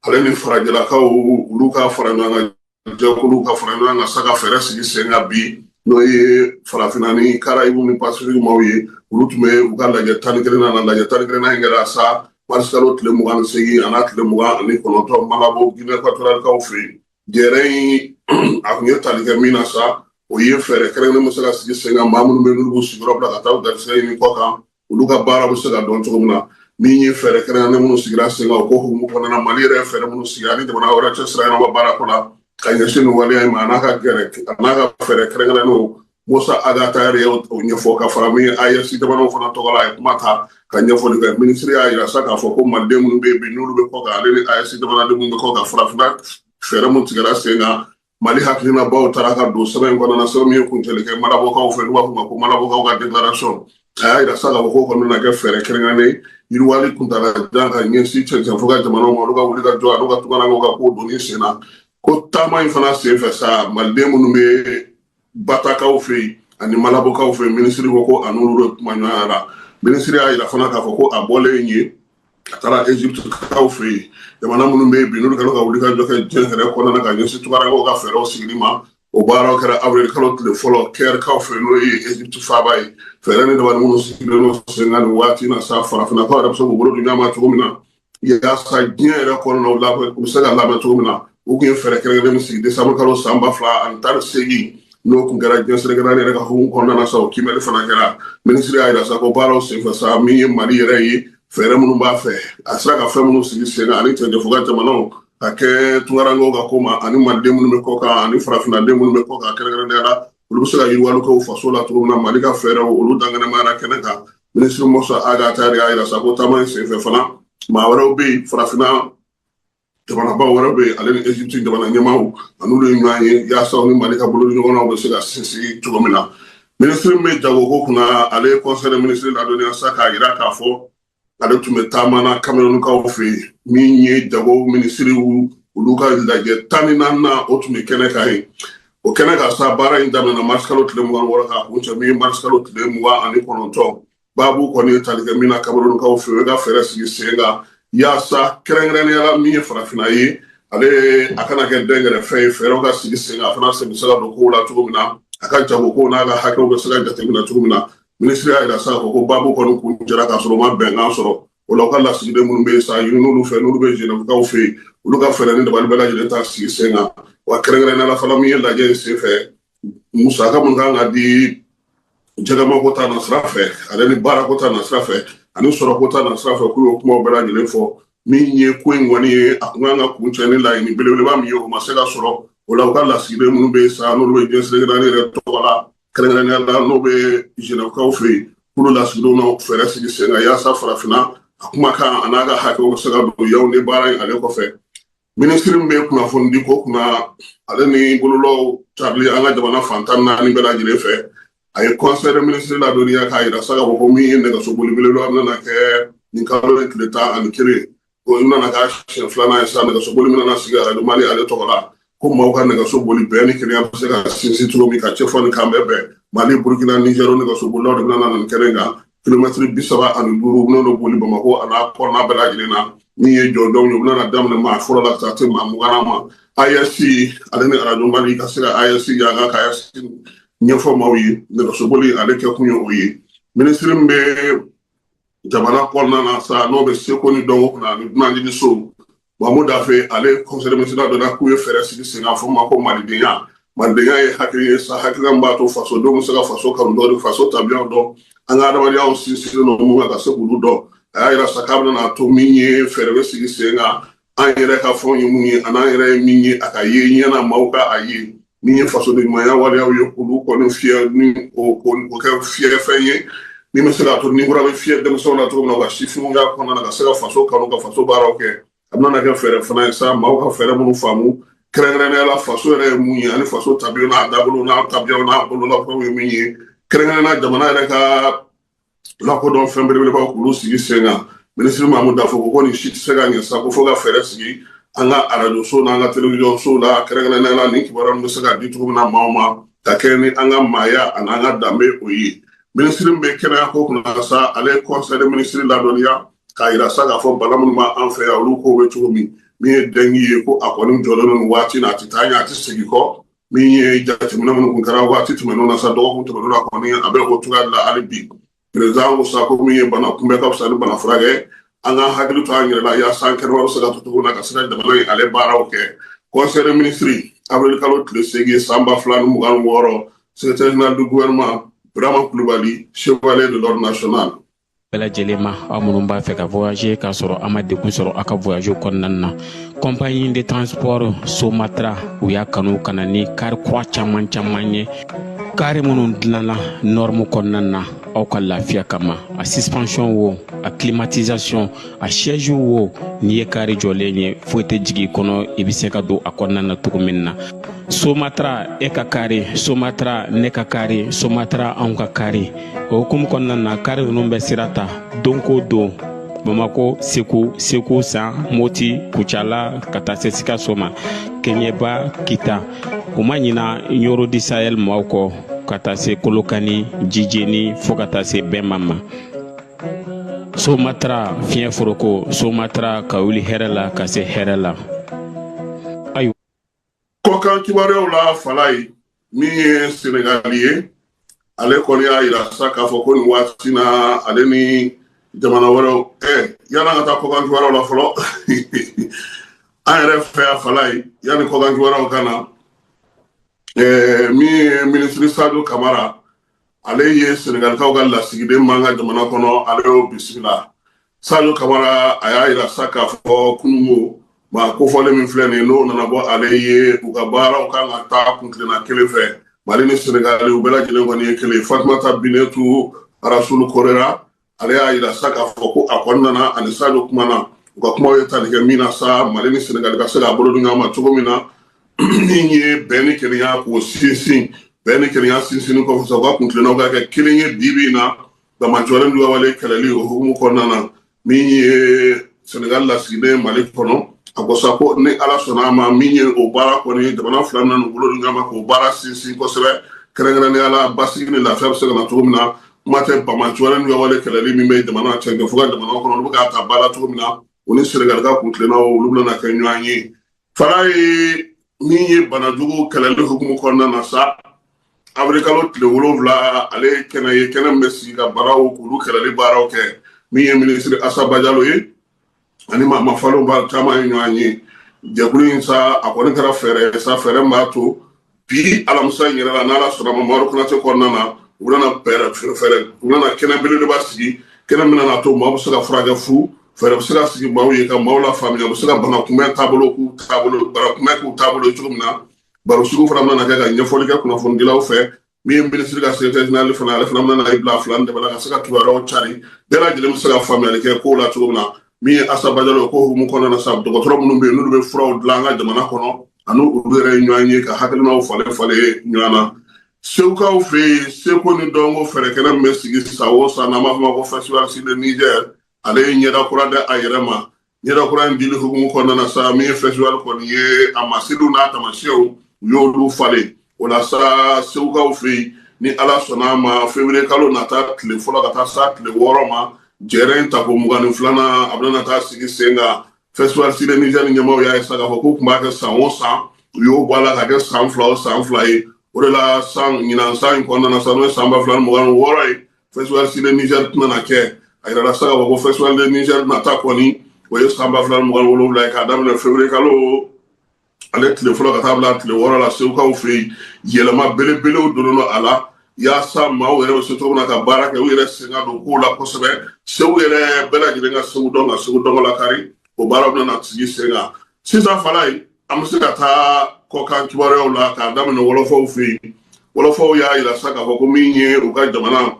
ale ni farajɛlakaw olu ka fara ɲɔgɔn kan jɛkuluw ka fara ɲɔgɔn kan sa ka fɛɛrɛ sigi sen kan bi, n'o ye farafinna ni Caraïbes ni Pacifique maaw ye. Olu tun bɛ u ka lajɛ 11nan na. Lajɛ 11nan in kɛra sa marisikalo tile 28 a n'a tile 29 Malabo, Guinée équatorialekaw fɛ yen. Jɛrɛ in, a tun ye tali kɛ min na sa, o ye fɛɛrɛ kɛrɛnkɛrɛnnen bɛ se ka sigi sen kan, maa minnu bɛ n'olu b'u sigiyɔrɔ bila ka taa u garisɛgɛ ɲini kɔ kan, olu ka baara bɛ se ka dɔn cogo min na. Min ye fɛɛrɛ kɛrɛnkɛrɛnnen minnu sigira sen kan, o ko hukumu kɔnɔna na, Mali yɛrɛ ye fɛɛrɛ minnu sigi ani jamana wɛrɛ cɛ sira ɲɛnama baara ko la ka ɲɛsin nin waleya in ma, a n'a ka gɛrɛ a n'a ka fɛɛrɛ kɛrɛnkɛrɛnnenw, Mossa Ag Attaher ye o ɲɛfɔ. Ka fara min AES jamanaw fana tɔgɔ la, a ye kuma ta ka ɲɛfɔli kɛ. Minisiri y'a yira sa k'a fɔ ko maliden minnu bɛ yen bi, n'olu bɛ kɔ kan, ale ni AES jamanaden minnu bɛ kɔ kan, farafinna fɛɛrɛ min tigɛra sen kan, Mali hakilinabaw taara ka don sɛbɛn in kɔnɔna na, sɛbɛn min ye kuncɛli kɛ Malabokaw fɛ, n'u b'a fɔ ma ko Malabokaw ka déclaration. A y'a yira sa k'a fɔ k'o kɔni bɛna kɛ fɛɛrɛ kɛrɛnkɛrɛnnen yiriwali kuntala jan ka ɲɛsin cɛncɛn fo ka jamanaw ma, olu ka wuli ka jɔ an'u ka tungarankew ka ko donni sen na. Ko taama in fana sen fɛ sa, maliden minnu bɛ Batakaw fɛ yen ani Malabokaw fɛ yen, minisiri ko ko a n'olu de kuma ɲɔgɔnya la. Minisiri y'a yira fana k'a fɔ ko a bɔlen yen, a taara Egypte-kaw fɛ yen, jamana minnu bɛ yen bi, n'olu kɛlen ka wuli ka jɔ kɛ diɲɛ yɛrɛ kɔnɔna na ka ɲɛsin tungarankew ka fɛɛrɛw sigili ma. O baaraw kɛra avril kalo tile fɔlɔ Caire-kaw fɛ, n'o ye Egypte faaba ye. Fɛɛrɛ ni dabali minnu sigilen don sen kan nin waati in na sa, farafinnakaw yɛrɛ bɛ se k'u bolo di ɲɔgɔn ma cogo min na yaasa diɲɛ yɛrɛ kɔnɔna u bɛ se ka labɛn cogo min na, u tun ye fɛɛrɛ kɛrɛnkɛrɛnnen min sigi décembre kalo san 2018, n'o tun kɛra diɲɛ seleke naani yɛrɛ ka hukumu kɔnɔna na sa, o kiimɛli fana kɛra. Minisiri y'a yira sa ko baaraw senfɛ sa, min ye Mali yɛrɛ ye, fɛɛrɛ minnu b'a fɛ, a sera ka fɛn minnu sigi sen kan ani cɛncɛnfɔ ka jamanaw ka kɛ tungarankew ka ko ma, ani maliden minnu bɛ kɔ kan ani farafinnaden minnu bɛ kɔ kan kɛrɛnkɛrɛnnenya la, olu bɛ se ka yiriwali kɛ u faso la cogo min na, Mali ka fɛɛrɛw, olu dankɛnɛmayara kɛnɛ kan. Minisiri Mossa Ag Attaher y'a yira sa ko taama in senfɛ fana, maa wɛrɛw bɛ yen, farafinna jamanabaw wɛrɛ bɛ yen, ale ni Egypte jamana ɲɛmaaw, a n'olu ye ɲɔgɔn ye yaasa u ni Mali ka bolo ɲɔgɔnnaw bɛ se ka sinsin cogo min na. Minisiri min bɛ jagoko kunna, ale ye conseil des ministres ladɔnniya sa k'a yira k'a fɔ ale tun bɛ taama na Camerounkaw fɛ yen. Min ye jago minisiriw olu ka lajɛ 14nan, o tun bɛ kɛnɛ kan yen. O kɛnɛ kan sa, baara in daminɛna mars kalo tile 26 k'a kuncɛ min ye mars kalo tile 29. Baabu kɔni ye tali kɛ min na Camerounkaw fɛ, o ye ka fɛɛrɛ sigi sen kan yaasa kɛrɛnkɛrɛnnenya la min ye farafinna ye, ale a kana kɛ dɛnkɛrɛfɛ ye, fɛɛrɛw ka sigi sen kan, a fana sen bɛ se ka don kow la cogo min na, a ka jago n'a ka hakɛw bɛ se ka jateminɛ cogo min na. Minisiri y'a yira sa k'a fɔ ko baabu kɔni kun jɛra k'a sɔrɔ u ma bɛnkan sɔrɔ o la. U ka lasigiden minnu bɛ yen sa, ɲini n'olu fɛ, n'olu bɛ Genèvekaw fɛ yen, olu ka fɛɛrɛ ni dabali bɛɛ lajɛlen ta sigi sen kan. Wa kɛrɛnkɛrɛnnenya la fana, min ye lajɛ in sen fɛ, musaka mun kan ka di jɛgɛmako ta nasira fɛ, ale ni baarako ta nasira fɛ, Ani sɔrɔko ta nasira fɛ, k'u y'o kumaw bɛɛ lajɛlen fɔ. Min ye ko in kɔni ye, a kun kan ka kuncɛ ni laɲini belebeleba min ye, o ma se ka sɔrɔ. O la, u ka lasigiden minnu bɛ yen sa, n'olu bɛ diɲɛ seleke naani yɛrɛ tɔgɔ la, kɛrɛnkɛrɛnnenya la n'o bɛ Genèvekaw fɛ yen, k'olu lasigidenw na fɛɛrɛ sigi sen kan yaasa farafinna a kumakan a n'a ka hakɛw bɛ se ka don Yaoundé baara in ale kɔfɛ. Minisiri min bɛ kunnafonidi ko kunna, ale ni bololaw carili an ka jamana fan 14 bɛɛ lajɛlen fɛ, a ye conseil des ministres ladɔnniya k'a yira sa k'a fɔ ko min ye nɛgɛso boli belebeleba bɛna kɛ nin kalo in tile 11, o nana k'a siɲɛ filanan ye sa. Nɛgɛso boli min nana sigi arajo Mali ale tɔgɔ la, ko maaw ka nɛgɛso boli, bɛn ni kelenya bɛ se ka sinsin cogo min, ka cɛfɔ ni kan bɛɛ bɛn. Mali, Burukina, Nizɛri nɛgɛso bolilaw de bɛna na nin kɛnɛ kan. Kilomɛtiri 35, u bɛna boli Bamakɔ a n'a kɔnɔna bɛɛ lajɛlen na. Min ye jɔjɔnw ye, u bɛna daminɛ maa fɔlɔ la ka taa se maa 20 ma. AES ale ni arajo Mali ka se ka AES yanga, ka AES ɲɛfɔ maaw ye, nɛgɛsoboli ale kɛ kun ye o ye. Minisiri min bɛ jamana kɔnɔna na sa, n'o bɛ seko ni dɔnko kunna ani dunanjiginso, Mamu Dafe, ale conseil des ministres dɔ k'u ye fɛɛrɛ sigi sen kan fɔ ma ko malidenya. Malidenya ye hakili ye sa, hakilina min b'a to fasodenw bɛ se ka faso kanu dɔn, faso tabiyaw dɔn, an ka adamadenya sinsinnen don mun kan, ka se k'olu dɔn. A y'a yira sa k'a bɛna to min ye, fɛɛrɛ bɛ sigi sen kan, an yɛrɛ ka fɛnw ye mun ye, ani an yɛrɛ ye min ye, a ka ye ɲɛna, maaw ka a ye. Min ye fasoden ɲumanya waleyaw ye, k'olu kɔni fiyɛ ni o kɛ fiyɛfɛn ye min bɛ se k'a to ni kura bɛ fiyɛ denmisɛnw na cogo min na, u ka sifinya kɔnɔna na, ka se ka faso kanu, ka faso baaraw kɛ. A bɛna kɛ fɛɛrɛ fana ye sa, maaw ka fɛɛrɛ minnu faamu, kɛrɛnkɛrɛnnenya la faso yɛrɛ ye mun ye, ani faso tabiyaw n'a dabolo n'a tabiyaw n'a bololafɛnw ye min ye, kɛrɛnkɛrɛnnenya jamana yɛrɛ ka lakodɔn fɛn belebelebaw, k'olu sigi sen kan. Minisiri Mamu Dafo ko nin si tɛ se ka ɲɛ sa, ko fo ka fɛɛrɛ sigi an ka arajoso n'an ka telewisɔnsow la, kɛrɛnkɛrɛnnenya la nin kibaruya ninnu bɛ se ka di cogo min na maaw ma, ka kɛ ni an ka maaya ani an ka danbe o ye. Minisiri min bɛ kɛnɛya ko kunna sa, ale ye conseil des ministres ladɔnniya k'a yira sa k'a fɔ bana minnu b'an fɛ yan, olu ko bɛ cogo min. Min ye dengue ye, ko a kɔni jɔlen don nin waati na, a tɛ taa ɲɛ, a tɛ segin kɔ. Min ye jateminɛ minnu kun kɛra waati tɛmɛnenw na sa, dɔgɔkun tɛmɛnenw na kɔni, a bɛ o cogoya de la hali bi. Président ko sa ko min ye bana kunbɛ ka fisa ni bana furakɛ, an k'an hakili to an yɛrɛ la yaasa an kɛnɛma bɛ se ka to cogo min na, ka se ka jamana in ale baaraw kɛ. Conseil des ministres, avril kalo tile 8 san 2026, secrétaire général du gouvernement, Birama Kulubali, chevalier de l'ordre national. Bɛɛ lajɛlen ma, aw minnu b'a fɛ ka voyager k'a sɔrɔ a ma degun sɔrɔ aw ka voyage kɔnɔna na, compagnie de transport Somatra, u y'a kanu ka na ni kari kura caman caman ye, kari minnu dilanna norme kɔnɔna na aw ka lafiya kama. A suspension wo, a climatisation, a siège wo, n'i ye kari jɔlen ye, foyi tɛ jigin i kɔnɔ, i bɛ se ka don a kɔnɔna na cogo min na. Somatra, e ka kari Somatra, ne ka kari Somatra, anw ka kari. O hukumu kɔnɔna na, kari ninnu bɛ sira ta don ko don Bamako, Segu, Segu San, Moti, Kucala, ka taa se Sikaso ma, Keɲeba, Kita. U ma ɲina Ɲoro du Sahel maaw kɔ, ka taa se Kolokani, Jijeni, fo ka taa se Bɛnma ma. Somatra, fiɲɛ foroko Somatra, ka wuli hɛrɛ la ka se hɛrɛ la. Ayiwa. Kɔkan kibaruyaw la, Falaye, min ye Senegali ye, ale kɔni y'a yira sa k'a fɔ ko nin waati na, ale ni jamana wɛrɛw yan'an ka taa kɔkan kibaruyaw la fɔlɔ, an yɛrɛ fɛ yan, Falaye, yanni kɔkan kibaruyaw ka na, min ye minisiri Sadio Kamara, ale ye Senegalikaw ka lasigiden m'an ka jamana kɔnɔ, ale y'o bisimila. Sadio Kamara, a y'a yira sa k'a fɔ kununko maa kofɔlen min filɛ nin ye, n'o nana bɔ ale ye, u ka baaraw kan ka taa kuntilenna kelen fɛ. Mali ni Senegali, u bɛɛ lajɛlen kɔni ye kelen. Fatumata Binetu Rasulu Korera, ale y'a yira sa k'a fɔ ko a kɔni nana ani Sadio kumana. U ka kumaw ye tali kɛ min na sa, Mali ni Senegali ka se k'a bolo di ɲɔgɔn ma cogo min na, min ye bɛn ni kelenya k'o sinsin. Bɛn ni kelenya sinsinni kɔfɛ sa, u ka kuntilennaw ka kɛ kelen ye. Bi bi in na, damatɛmɛ juguya kɛlɛli o hukumu kɔnɔna na, min ye Senegal lasigiden Mali kɔnɔ, a ko sa ko ni Ala sɔnna a ma, min ye o baara kɔni, jamana fila min n'u bolo di ɲɔgɔn ma k'o baara sinsin kosɛbɛ, kɛrɛnkɛrɛnnenya la basigi ni lafiya bɛ se ka na cogo min na. Kuma tɛ banbaanciwale ni wale kɛlɛli min bɛ jamana cɛ fo ka jamana kɔnɔ, olu bɛ k'a ta ba la cogo min na, u ni Senegal ka kuntilennaw, olu bɛna kɛ ɲɔgɔn ye. Falaye, min ye banajugu kɛlɛli hukumu kɔnɔna na sa, avril kalo tile 7, ale ye kɛnɛ ye, kɛnɛ min bɛ sigi ka banaw k'olu kɛlɛli baaraw kɛ. Min ye minisiri Asa Bajalo ye ani maa mafalenw ba caman ye ɲɔgɔn ye jɛkulu in sa, a kɔni kɛra fɛɛrɛ ye sa, fɛɛrɛ min b'a to bi alamisa in yɛrɛ la, n'Ala sɔnna ma, Mamadu Konate kɔnɔna na, u bɛna fɛɛrɛ, u bɛna kɛnɛ belebeleba sigi. Kɛnɛ min na to maaw bɛ se ka furakɛ fu, fɛɛrɛ bɛ se ka sigi maaw ye ka maaw lafaamuya, u bɛ se ka bana kunbɛn taabolo k'u taabolo, bana kunbɛn k'u taabolo ye cogo min na. Barosigiw fana bɛna kɛ ka ɲɛfɔli kɛ kunnafonidilaw fɛ. Min ye minisiri ka secrétaire général fana, ale fana bɛna i bila fila dɛmɛ la ka se ka kibaruyaw cari, bɛɛ lajɛlen bɛ se ka faamuyali kɛ kow la cogo min na. Min ye Asa Bajalo ko hukumu kɔnɔna na sa, dɔgɔtɔrɔ minnu bɛ yen n'olu bɛ furaw dilan an ka jamana kɔnɔ, ani olu yɛrɛ ye ɲɔgɔn ye ka hakilinaw falen falen ɲɔgɔn na. Segukaw fɛ yen, seko ni dɔnko fɛɛrɛ kɛnɛ min bɛ sigi san o san, n'an b'a fɔ ma ko Festival sur le Niger, ale ye ɲɛda kura da a yɛrɛ ma. Ɲɛda kura in dili hukumu kɔnɔna na sa, min ye festival kɔni ye, a masiriw n'a tamasiyɛnw, u y'olu falen o la sa. Segukaw fɛ yen, ni Ala sɔnna a ma, février kalo nata tile fɔlɔ ka taa sa tile 6 ma, jɛrɛ in tako 22nan, a bɛna taa sigi sen kan. Festival sur le Niger ni ɲɛmaaw y'a ye sa k'a fɔ k'u tun b'a kɛ san o san, u y'o bɔ a la ka kɛ san 2 o san 2 ye. O de la san ɲinan san in kɔnɔna na sa, n'o ye san 2026 ye, Festival sur le Niger tɛna na kɛ. A yirala sa k'a fɔ ko Festival de Niger nata kɔni, o ye san 2027 ye, k'a daminɛ février kalo ale tile fɔlɔ ka taa bila tile 6 la Segukaw fɛ yen. Yɛlɛma belebelew donnen don a la yaasa maaw yɛrɛ bɛ se cogo min na ka baara kɛ, u yɛrɛ sen ka don kow la kosɛbɛ, Segu yɛrɛ bɛɛ lajɛlen ka Segu dɔn, ka Segu dɔnko lakari. O baaraw bɛna sigi sen kan sisan. Fala ye, an bɛ se ka taa kɔkan kibaruyaw la k'a daminɛ wɔlɔfɔw fɛ yen. Wɔlɔfɔw y'a yira sa k'a fɔ ko min ye u ka jamana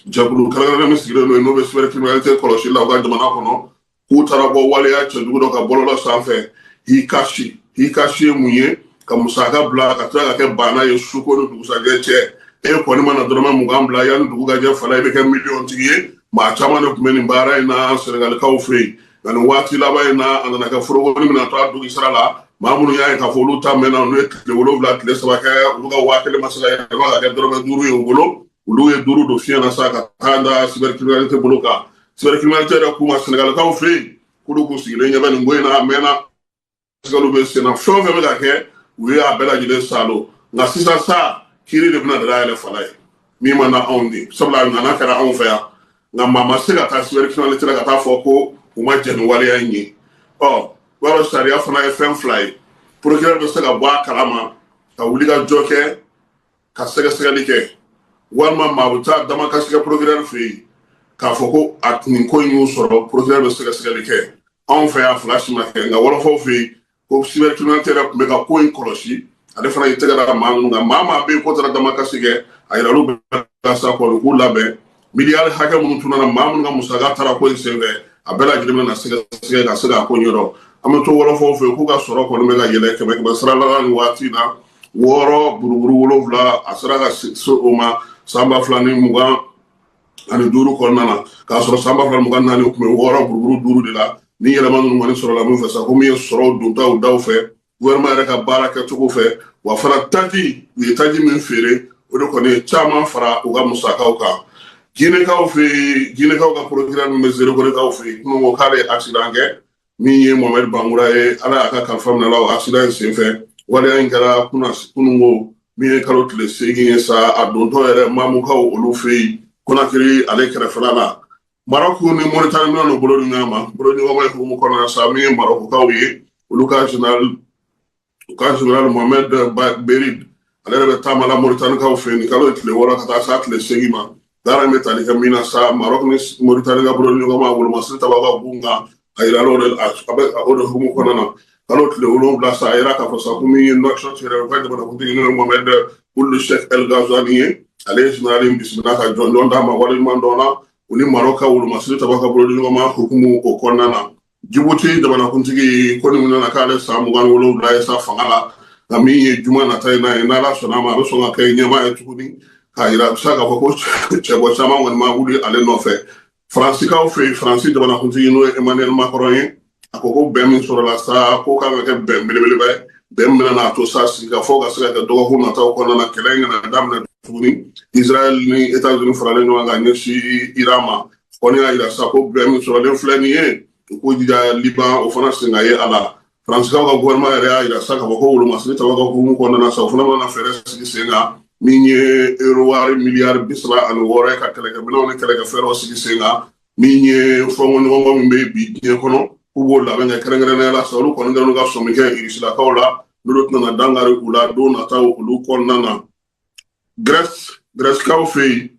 jɛkulu kɛrɛnkɛrɛnnen min sigilen don yen, n'o bɛ cybercriminalité kɔlɔsi la u ka jamana kɔnɔ, k'u taara bɔ waleya cɛjugu dɔ ka bɔlɔlɔ sanfɛ, Hikashi. Hikashi ye mun ye? Ka musaka bila ka tila ka kɛ baana ye suko ni dugusajɛ cɛ. E kɔni mana dɔrɔmɛ 20 bila, yanni dugu ka jɛ, fala, i bɛ kɛ miliyɔn tigi ye. Maa caman de tun bɛ nin baara in na Sɛnɛgalikaw fɛ yen, nka nin waati laban in na, a nana kɛ forokoni min to a dugu sira la. Maa minnu y'a ye k'a fɔ olu ta mɛnna, n'u ye tile 7 tile 3 kɛ, olu ka 1000 ma se ka yɛlɛma ka kɛ dɔrɔmɛ 5 ye u bolo. Olu ye 5 don fiɲɛ na sa ka taa da cybercriminalité bolo kan. Cybercriminalité yɛrɛ k'u ma Sɛnɛgalikaw fɛ yen k'olu k'u sigilen ɲɛ bɛ nin ko in na, a mɛnna, sɛgɛliw bɛ sen na, fɛn o fɛn bɛ ka kɛ, u ye a bɛɛ lajɛlen salo. Nka sisan sa, kiiri de bɛna da yɛlɛ fala ye min ma na anw de, sabula a nana kɛra anw fɛ yan, nka maa ma se ka taa cybercriminalité la ka taa fɔ ko u ma jɛn ni waleya in ye. Ɔ, i b'a dɔn, sariya fana ye fɛn fila ye. Procureur bɛ se ka bɔ a kalama ka wuli ka jɔ kɛ ka sɛgɛsɛgɛli kɛ, walima maa bɛ taa damakasi kɛ procureur fɛ yen k'a fɔ ko a nin ko in y'u sɔrɔ, procureur bɛ sɛgɛsɛgɛli kɛ. Anw fɛ yan, fila si ma kɛ. Nka wɔlɔfɔw fɛ yen, ko cybercriminalité yɛrɛ tun bɛ ka ko in kɔlɔsi, ale fana y'i tɛgɛ da maa minnu kan. Maa maa bɛ yen ko taara damakasi kɛ, a yiral'u bɛɛ la sa kɔni k'u labɛn. Miliyari hakɛ minnu tununa, maa minnu ka musaka taara ko in senfɛ, a bɛɛ lajɛlen bɛna sɛgɛsɛgɛ ka se k'a ko ɲɛdɔn. An bɛ to wɔlɔfɔw fɛ yen, k'u ka sɔrɔ kɔni bɛ ka yɛlɛ kɛmɛ kɛmɛ sara la nin waati in na, 6.7, a sera ka se o ma san 2025 kɔnɔna na, k'a sɔrɔ san 2024 tun bɛ 6.5 de la. Ni yɛlɛma ninnu kɔni sɔrɔla min fɛ sa, ko min ye sɔrɔw dontaw daw fɛ, gouvernement yɛrɛ ka baara kɛcogo fɛ, wa fana taji, u ye taji min feere, o de kɔni ye caman fara u ka musakaw kan. Jinɛkaw fɛ yen, jinɛkaw ka procureur min bɛ Zerekorekaw fɛ yen, kunun ko k'ale ye accident kɛ. Min ye Mohamed Bangura ye, Ala y'a ka kalifa minɛ la o accident in senfɛ. Waleya in kɛra kununko, min ye kalo tile 8 ye sa, a dontɔ yɛrɛ Mamukaw olu fɛ yen, Konakiri ale kɛrɛfɛla la. Marɔku ni Moritani bɛna n'u bolo di ɲɔgɔn ma. Bolo ɲɔgɔnma ye hukumu kɔnɔna sa, min ye Marɔkukaw ye, olu ka général, u ka général Mohamed Berid, ale yɛrɛ bɛ taama la Moritanikaw fɛ yen nin kalo ye tile 6 ka taa s'a tile 8 ma. Baara in bɛ tali kɛ min na sa, Marɔku ni Moritani ka bolo ɲɔgɔn ma wolomasiri tabaw ka gun kan, a yira o de a bɛ o de hukumu kɔnɔna na. Kalo tile 7 sa, a yira k'a fɔ sa ko min ye Nouakchott yɛrɛ, u ka jamanakuntigi, n'o ye Mohamed Ould Cheikh El Ghazouani ye, ale ye général in bisimila ka jɔnjɔn d'a ma, waleɲuman dɔn na. U ni Marɔku ka wolomasiri tabaw ka bolo ɲɔgɔn ma hukumu o kɔnɔna na. Jibuti jamanakuntigi ko nin nana k'ale san 27 ye sa fanga la, nka min ye juma nata in na ye, n'Ala sɔnna a ma, a bɛ sɔn ka kɛ ɲɛmaa ye tuguni, k'a yira sa k'a fɔ ko cɛbɔ caman kɔni ma wuli ale nɔfɛ. Faransikaw fɛ yen, Faransi jamanakuntigi, n'o ye Emmanuel Macron ye, a ko ko bɛn min sɔrɔla sa, ko kan ka kɛ bɛn belebeleba ye, bɛn min bɛna n'a to sa sigikafɔ ka se ka kɛ dɔgɔkun nataw kɔnɔna na, kɛlɛ in kana daminɛ tuguni. Israël ni États-Unis faralen ɲɔgɔn kan ɲɛsin Iran ma kɔni y'a yira sa ko bɛn min sɔrɔlen filɛ nin ye, u k'u jija Liban o fana sen ka ye a la. Faransikaw ka gouvernement yɛrɛ y'a yira sa k'a fɔ ko wolomasiri tabaw ka hukumu kɔnɔna na sa, o fana bɛna fɛɛrɛ sigi sen kan, min ye euro wari miliyari 36 ye, ka kɛlɛkɛminɛnw ni kɛlɛkɛfɛɛrɛw sigi sen kan. Min ye fɔnkɔɲɔgɔnkɔ min bɛ bi diɲɛ kɔnɔ, k'u b'o labɛn kɛ kɛrɛnkɛrɛnnenya la sa, olu kɔni kɛlen ka sɔmi kɛ Irisilakaw la, n'olu tɛna dankari u la don nataw olu kɔnɔna na. Grèce, Grècekaw fɛ yen.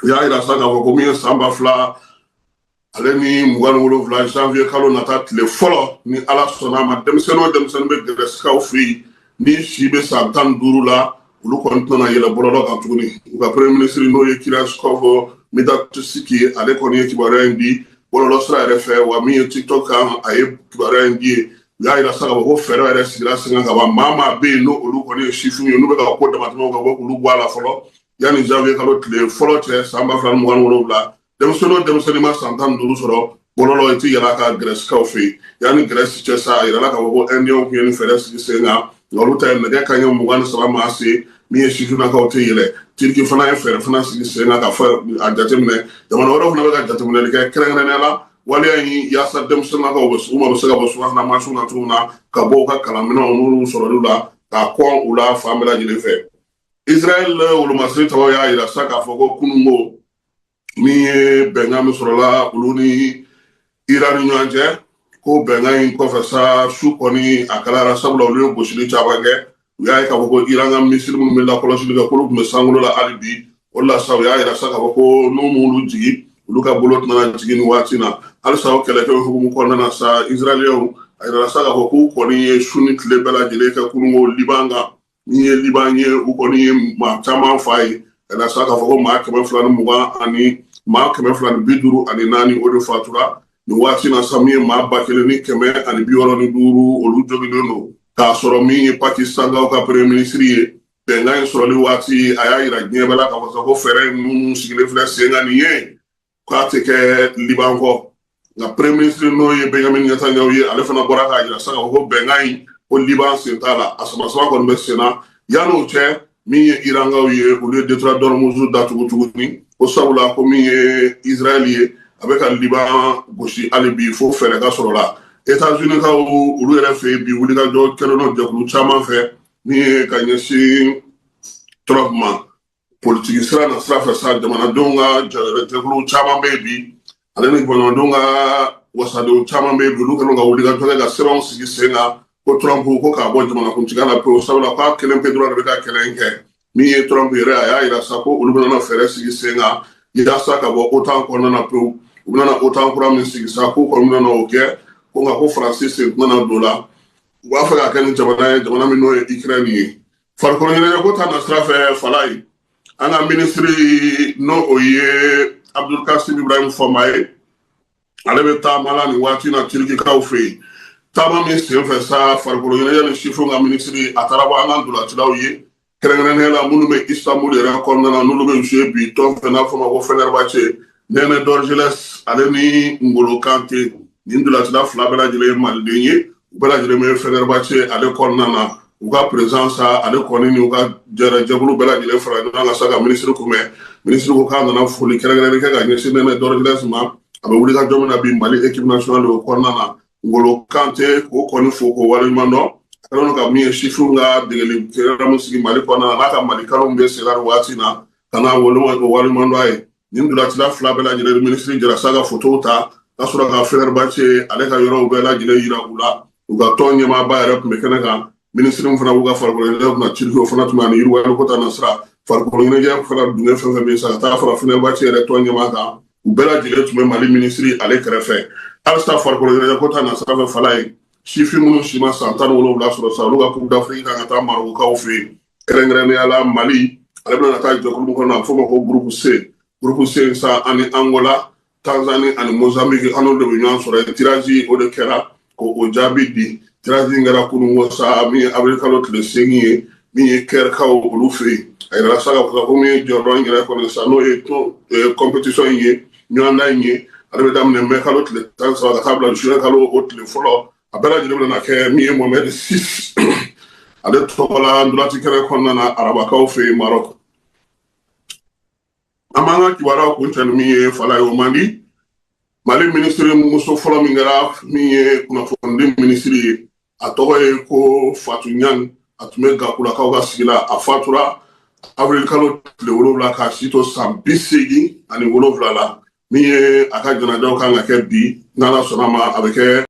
U y'a yira sa k'a fɔ ko min ye san 2027 janvier kalo nata tile fɔlɔ, ni Ala sɔnna a ma, denmisɛnnin o denmisɛnnin bɛ Gɛrɛsikaw fɛ yen ni si bɛ san 15 la, olu kɔni tɛna yɛlɛ bɔlɔlɔ kan tuguni. U ka premier ministre, n'o ye Kyriakos Mitsotakis ye, ale kɔni ye kibaruya in di bɔlɔlɔ sira yɛrɛ fɛ. Wa min ye TikTok kan, a ye kibaruya in di ye. U y'a yira sa k'a fɔ ko fɛɛrɛ yɛrɛ sigira sen kan ka ban. Maa maa bɛ yen, n'o olu kɔni ye sifinw ye, n'u bɛ ka ko damatɛmɛw kan, u bɛ k'olu bɔ a la fɔlɔ yanni janvier kalo tile fɔlɔ cɛ san 2027. Denmisɛnnin o denmisɛnnin ma san 15 sɔrɔ, bɔlɔlɔ i ti yɛlɛ a kan Gɛrɛsikaw fɛ yen. Yanni Gɛrɛsi cɛ sa, a yirala k'a fɔ ko Indiyɛnw tun ye nin fɛɛrɛ sigi sen kan, nka olu ta ye nɛgɛ kanɲɛ 23 maa se. Min ye sifinnakaw tɛ yɛlɛ. Tiriki fana ye fɛɛrɛ fana sigi sen kan ka fɔ a jateminɛ. Jamana wɛrɛw fana bɛ ka jateminɛli kɛ, kɛrɛnkɛrɛnnenya la waleya in, yaasa denmisɛnninnakaw bɛ u ma bɛ se ka bɔ subahana mansinw na cogo min na, ka bɔ u ka kalanminɛnw n'olu sɔrɔliw la, k'a kɔn u la fan bɛɛ lajɛlen fɛ. Israël wolomasiri tɔgɔ y'a yira sa k'a fɔ ko kununko, min ye bɛnkan min sɔrɔla olu ni Iran ni ɲɔgɔn cɛ, ko bɛnkan in kɔfɛ sa, su kɔni a kalayara, sabula olu ye gosili caman kɛ. U y'a ye k'a fɔ ko Iran ka missile minnu bɛ lakɔlɔsili kɛ, k'olu tun bɛ sankolo la hali bi. O de la sa, u y'a yira sa k'a fɔ ko n'u m'olu jigin, olu ka bolo tɛna jigin nin waati na halisa. O kɛlɛkɛw hukumu kɔnɔna na sa, Israɛliyɛnw, a yirala sa k'a fɔ k'u kɔni ye su ni tile bɛɛ lajɛlen kɛ kununko Liban kan. Min ye Liban ye, u kɔni ye maa caman fa ye ka na sa k'a fɔ ko maa 220 ani maa 254, o de fatura nin waati na sa. Min ye maa 1165, olu joginnen don. K'a sɔrɔ min ye Pakistankaw ka premier ministre ye, bɛnkan in sɔrɔli waati, a y'a yira diɲɛ bɛɛ la k'a fɔ sa ko fɛɛrɛ minnu sigilen filɛ sen kan nin ye, k'a tɛ kɛ Liban kɔ. Nka premier ministre, n'o ye Benjamin Netanyahu ye, ale fana bɔra k'a jira sa k'a fɔ ko bɛnkan in, ko Liban sen t'a la. A sama sama kɔni bɛ sen na. Yann'o cɛ, min ye Irankaw ye, olu ye détroit d'Ormuz datugu tuguni, ko sabula ko min ye Israël ye, a bɛ ka Liban gosi hali bi, fo fɛɛrɛ ka sɔrɔ la. États-Unis kaw, olu yɛrɛ fɛ yen bi, wulikajɔ kɛlen don jɛkulu caman fɛ min ye ka ɲɛsin Trump ma politiki sira na sira fɛ sa. Jamanadenw ka jɛkulu caman bɛ yen bi, ale ni jamanadenw ka wasadenw caman bɛ yen bi, olu kɛlen ka wulikajɔ kɛ ka sɛbɛnw sigi sen kan ko Trump ko k'a bɔ jamanakuntigiya la pewu, sabula k'a kelen pe dɔrɔn de bɛ ka kɛlɛ in kɛ. Min ye Trump yɛrɛ, a y'a yira sa ko olu bɛna fɛɛrɛ sigi sen kan yaasa ka bɔ OTAN kɔnɔna na pewu. U bɛna OTAN kura min sigi sa, k'u kɔni bɛna o kɛ, ko nka ko Faransi sen tɛna don la. U b'a fɛ ka kɛ ni jamana ye, jamana min n'o ye Ukraine ye. Farikolo ɲɛnajɛ ko ta na sira fɛ, fala ye, an ka minisiri, n'o o ye Abdul Kasim Ibrahim Fama ye, ale bɛ taama la nin waati na Tirikikaw fɛ yen. Taama min sen fɛ sa, farikolo ɲɛnajɛ ni sifinw ka minisiri, a taara bɔ an ka ntolacilaw ye, kɛrɛnkɛrɛnnenya la minnu bɛ Istanbul yɛrɛ kɔnɔna na, n'olu bɛ jouer bi tɔn fɛ n'a fɔ ma ko Fenerbahce. Nene Dorgeles ale ni Ngolo Kante, nin ntolacila fila bɛɛ lajɛlen ye maliden ye, u bɛɛ lajɛlen bɛ Fenerbahce ale kɔnɔna na. U ka président sa, ale kɔni ni u ka jɛkulu bɛɛ lajɛlen fara ɲɔgɔn kan sa ka minisiri kunbɛn. Minisiri ko k'a nana foli kɛrɛnkɛrɛnnen kɛ ka ɲɛsin Nene Dorgeles ma, a bɛ wuli ka jɔ min na bi Mali équipe nationale o kɔnɔna na. Ngolo Kante, k'o kɔni fo k'o waleɲuman dɔn, a kɛlen don ka min ye sifinw ka degeli kɛrɛn min sigi Mali kɔnɔna na, n'a ka Mali kanu bɛ sen na nin waati na, ka na waleɲuman dɔn a ye. Nin ntolacila fila bɛɛ lajɛlen, minisiri jɛra sa ka fotow ta ka sɔrɔ ka Fenerbahce ale ka yɔrɔw bɛɛ lajɛlen yira u la. U ka tɔn ɲɛmaaba yɛrɛ tun bɛ kɛnɛ kan. Minisiri min fana b'u ka farikolo ɲɛnajɛ kunna Turki, o fana tun bɛ, ani yiriwali ko ta na sira farikolo ɲɛnajɛ fana dungɛ fɛn fɛn bɛ yen sa, ka taa fara Fenerbahce yɛrɛ tɔn ɲɛmaa kan, u bɛɛ lajɛlen tun bɛ Mali minisiri ale kɛrɛfɛ. Halisa farikolo ɲɛnajɛ ko ta na sira fɛ, fala ye, sifin minnu si ma san 17 sɔrɔ sa, olu ka Coupe d'Afrique kan ka taa Marocaw fɛ yen. Kɛrɛnkɛrɛnnenya la, Mali ale bɛna taa jɛkulu min kɔnɔ, a bɛ f'o ma ko groupe C. Groupe C sa, ani Angola, Tanzanie ani Mozambique, an n'olu de bɛ ɲɔgɔn sɔrɔ yen. Tirage o de kɛra k'o jaabi di. Tirage in kɛra kununko sa, min ye avril kalo tile 8 ye, min ye Kɛrikaw olu fɛ yen. A yirala sa k'a fɔ ko min ye jɔyɔrɔ in yɛrɛ kɔni sa, n'o ye compétition in ye, ɲɔgɔndan in ye, ale bɛ daminɛ mai kalo tile 13 ka taa bila juin kalo o tile fɔlɔ. A bɛɛ lajɛlen bɛna kɛ min ye Mohamed VI ale tɔgɔ la ntolanci kɛnɛ kɔnɔna na, arabakaw fɛ yen, Maroc. An b'an ka kibaruyaw kuncɛ ni min ye, fala ye, o man di. Mali minisiri muso fɔlɔ min kɛra min ye kunnafonidi minisiri ye, a tɔgɔ ye ko Fatu Ɲang, a tun bɛ Gakulakaw ka sigi la. A fatura avril kalo tile 7 k'a si to san 87 la. Min ye a ka janajaw kan ka kɛ bi, n'Ala sɔnna ma, a bɛ kɛ